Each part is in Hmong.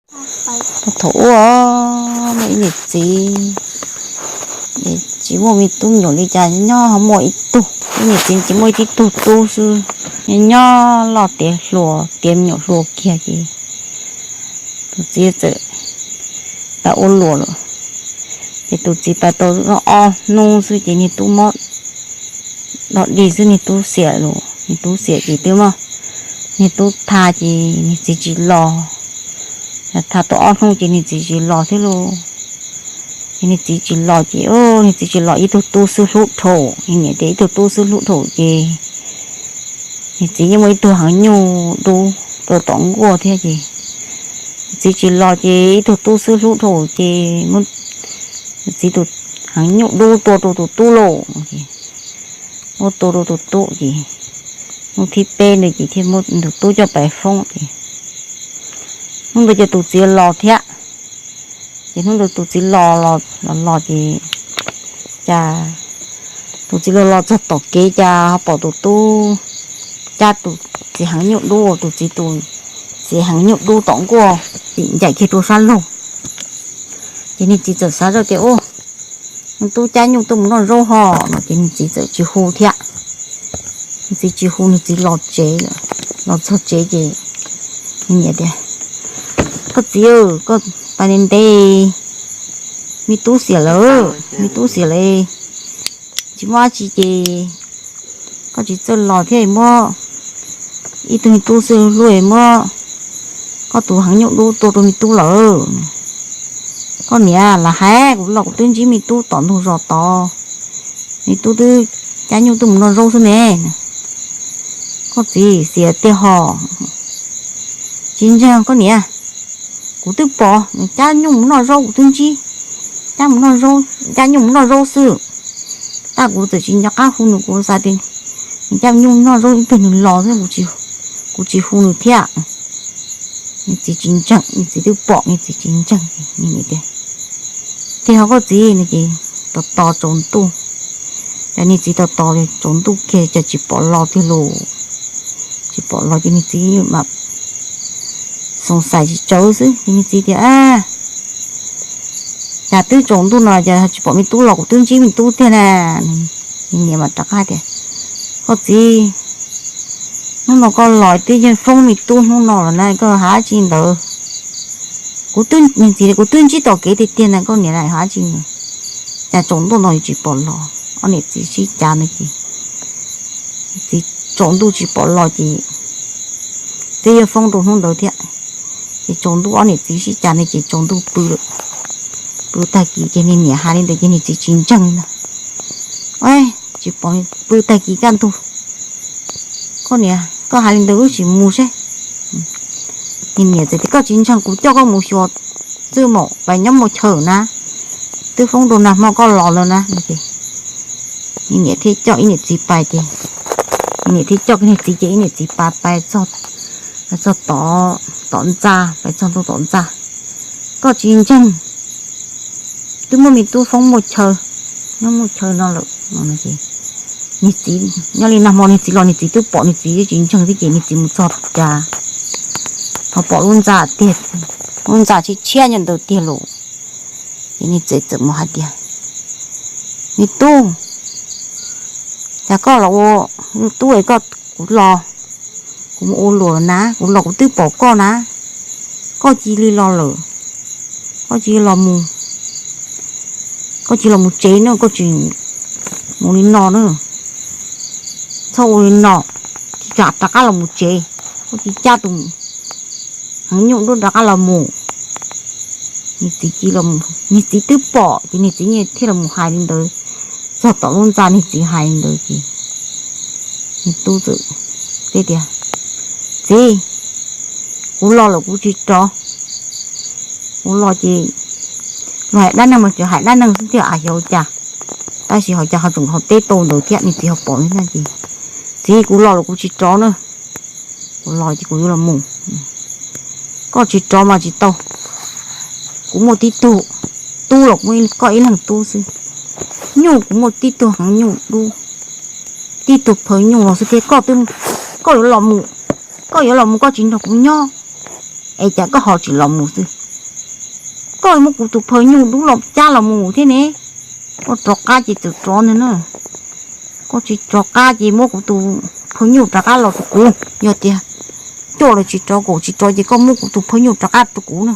Thaum ub muaj ib niam txiv, tsis muaj me tub me nyuam li cas, nyob ho muaj ib tug, ib niam txiv tsis muaj ib tug tub xwb. Nyob nyob loj tiav hluas tiav me nyuam hluas kiag ces tus txiv txawm pais ua luam lawm. Ces tus txiv pais tau ob hnub xwb ces niag tub mob dog dig xwb, niag tub xiam lawm. Niag tub xiam ces twb muab niag tub tha ces niag txiv tsis los. Tha tau ob hnub ces niag txiv tsis los thiab lauj. Ces niag txiv tsis los ces, niag txiv tsis los ib tug tub xwb hlub dhau, niam tias ib tug tub xwb hlub dhau ces niag txiv yeej muaj ib tug heev nyuj dub rau tom nkuaj thiab ces niag txiv tsis los ces ib tug tub xwb hlub dhau ces muab niag txiv tus heev nyuj dub tua rau tus tub lauj. Muab tua rau tus tub ces hnub thib peb ntawd ces thiaj muab tus tub coj pais foob ces hnub ntawd ces tus txiv los thiab. Ces hnub ntawd tus txiv los los los ces cas tus txiv los los txog tom kev cas ho pom tus tub cab tus txiv heev nyuj dub, tus txiv tus txiv heev nyuj dub tom nkuaj ncaim kiag rau sab laug. Ces niag txiv txawm xav zoj tias, Ub, niag tub cab nyuj tuaj mus noj zaub ho, no ces niag txiv txawm tsis hu thiab. Niag txiv tsis hu, niag txiv los tsev lawm. Los txog tsev ces niag niam tias, Koj txiv, koj pais ntev ntev, me tub xiam lawm, me tub xiam lawm, tsis muaj dab tsi ces koj tsis txawj los thiab, muab ib tug me tub xwb hlub, muab koj tus heev nyuj dub tua rau me tub lawm. Koj niam, lam hais kuv los kuv twb ntsib me tub tom ntug zos tod, me tub twb cab nyuj tuaj mus noj zaub xwb me. Koj txiv xiam tiag ho. Tsis ntseeg koj niam, kuv twb pom nws cab nyuj mus noj zaub, kuv twb ntsib, cab mus noj zaub, cab nyuj mus noj zaub xwb. Tab kuv txawm tsis nco qab hu nws, kuv xav tias nws cab nyuj noj zaub ib pliag nws los xwb, kuv tsis hu nws thiab. Niag txiv tsis ntseeg, niag txiv twb pom, niag txiv tsis ntseeg. Tias, Ho koj txiv, no ces tos tos tsaus ntuj, ces niag txiv tos tos tsaus ntuj kiag cas tsis pom los tiag lauj. Tsis pom los ces niag txiv mam xoom xais tsis tsawv xwb ces niag txiv tias, Cas twb tsaus ntuj no ces tsis pom me tub los, kuv twb ntsib me tub tiag na. Niag niam mam rov qab tias, Koj txiv, hnub no koj los twb yeej foob me tub hnub no lawm na, koj hais dab tsi ntawd? Kuv twb, niag txiv, kuv twb ntsib tom kev tiag tiag na, koj niam hais dab tsi ntawd? Cas tsaus ntuj no yuav tsis pom los? Ob niam txiv sib cav no ces txiv tsaus ntuj tsis pom los ces twb yeej foob rau hnub ntawd thiab. Ces tsaus ntuj ob niam txiv sib cav no ces tsaus ntuj pw lawm. Pw tag kis ces niag niam hais li ntawd ces niag txiv tsis ntseeg li ntag. Tsis pom, pw tag kis kaj ntug, koj niam, koj hais li ntawd wb sim mus seb. Niag niam txawm tias, Koj tsis ntseeg kuv coj koj mus xyuas xwb mas, pais nyob muaj chaw na, twb foob rau nag hmo koj los lawm na. Niag niam thiaj coj ib niam txiv pais ces, niam thiaj coj niag txiv ces ib niam txiv pais, pais txog, pais txog tom, tom ntxa, pais txog ntua tom ntxa. Koj tsis ntseeg, twb muaj me tub foob muaj chaw, nyob muaj chaw no lawm. Niag txiv, nyob li nag hmo niag txiv los niag txiv twb pom, niag txiv twb tsis ntseeg thiab ces niag txiv mus txog cas ho pom lub ntxa tiag, lub ntxa tshiab tshiab nyob ntawd tiag lauj. Ces niag txiv txawm mus hais tias, Me tub, cas koj los ua, tub es koj, kuv los, kuv mus ua luam na, kuv los kuv twb pom koj na, koj cia li los lawm, koj cia li los mus, koj cia li los mus tsev na, koj tsis mus li no na, txhob ua li no, cia li rov qab los mus tsev, koj cia li cab tus heev nyuj dub rov qab los mus. Niag txiv cia li los, niag txiv twb pom ces niag txiv thiaj los mus hais li ntawd, txog tom lub ntxa niag txiv hais li ntawd ces niag tub txawm teb tias, Txiv, kuv los lawm kuv tsis rov, kuv los ces luag hais dab neeg mas tsuas hais dab neeg xwb thiaj xyov cas, tab sis ho cas ho tseem ho teb tau ntawd thiab, niag txiv ho pom li no ces, Txiv, kuv los lawm kuv tsis rov na, kuv los ces kuv yuav los mus. Koj tsis rov mas tsis tau, kuv muaj tib tug tub los kuv muaj koj ib leeg tub xwb, nyuj kuv muaj tib tug heev nyuj dub, tib tug phaw nyuj los xwb thiab, koj, koj yuav los mus, koj yuav los mus koj tsis nrog kuv nyob, es cas koj ho tsis los mus xwb? Koj muab kuv tus phaw nyuj dub los cab los mus thiab ne. Koj rov qab ces txawm rov ntag na. Koj tsis rov qab ces muab kuv tus phaw nyuj rov qab los rau kuv. Yog tias coj los tsis rov, kom tsis rov ces koj muab kuv tus phaw nyuj rov qab rau kuv na.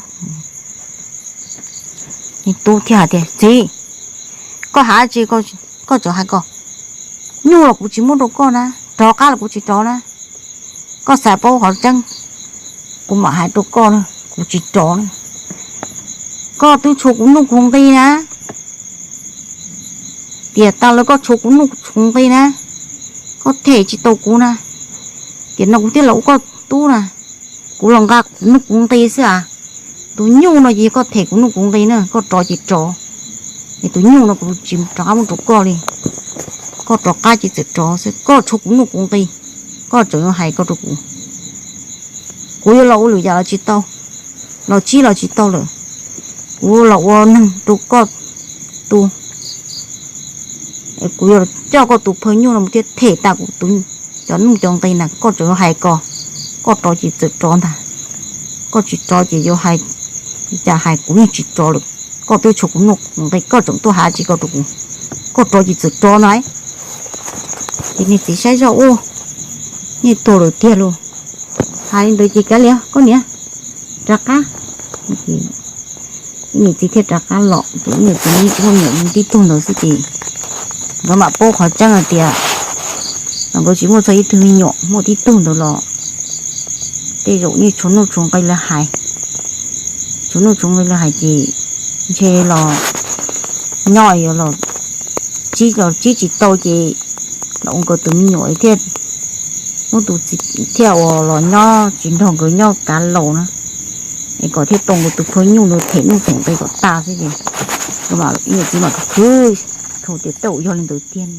Niag tub thiaj hais tias, Txiv, koj hais tsis, koj txawm hais ko, nyuj los kuv tsis muab rau koj na, rov qab los kuv tsis rov na. Koj xav paub qhov tseeb, kuv mam hais rau koj na, kuv tsis rov na. Koj twb tshuav kuv nuj kuv nqi na. Tiam tas lawm koj tshuav kuv nuj kuv nqi na, koj them tsis tau kuv na. Tiam no kuv thiaj los ua koj tub na, kuv los nqa kuv nuj kuv nqi xwb a. Tus nyuj no ces yog koj them kuv nuj kuv nqi na, koj rov ces rov. Es tus nyuj no kuv tsis rov qab muab rau koj li. Koj rov qab ces txawm rov xwb, koj tshuav kuv nuj kuv nqi, koj tseem yuav hais ko rau kuv. Kuv yuav los ua lwm yam los tsis tau, los tsib los tsis tau lawm. Kuv los ua neeg rau koj tu, kuv yuav coj koj tus phaw nyuj no mus thiab them tas kuv tus cov nuj cov nqi na, koj tseem yuav hais ko, koj rov ces txawm rov ntag. Koj tsis rov ces yuav hais cas hais, kuv yeej tsis rov lawm. Koj twb tshuav kuv nuj kuv nqi, koj tseem tuaj hais tsis ko rau kuv. Koj rov ces txawm rov ntag. Ces niag txiv saib zoj ua, niag tuag lawm tiag lauj. Hais li ntawd ces kav liam koj niam, rov qab. Ib niam txiv thiaj rov qab los ces ib niam txiv tsis muaj me nyuam, tib tug ntawd xwb ces nkawd mam paub qhov tseeb hais tias los nkawd tsis muaj txog ib tug me nyuam, muaj tib tug ntawd los tej zaum yeej tshuav nuj tshuav nqi lawv hais. Tshuav nuj tshuav nqi lawv hais ces ntshe los nyob yuav los tsib los tsib tsis tau ces los ua nkawd tus me nyuam thiaj muab tus txiv thiaj ua los nyob tsis nrog nkawd nyob kav laus na. Es kom thiaj tau nkawd tus phaw nyuj no them nuj them nqi kom tas xwb ces ib niam txiv mam khwv khwv tias tej zaum yog li ntawd tiag ne.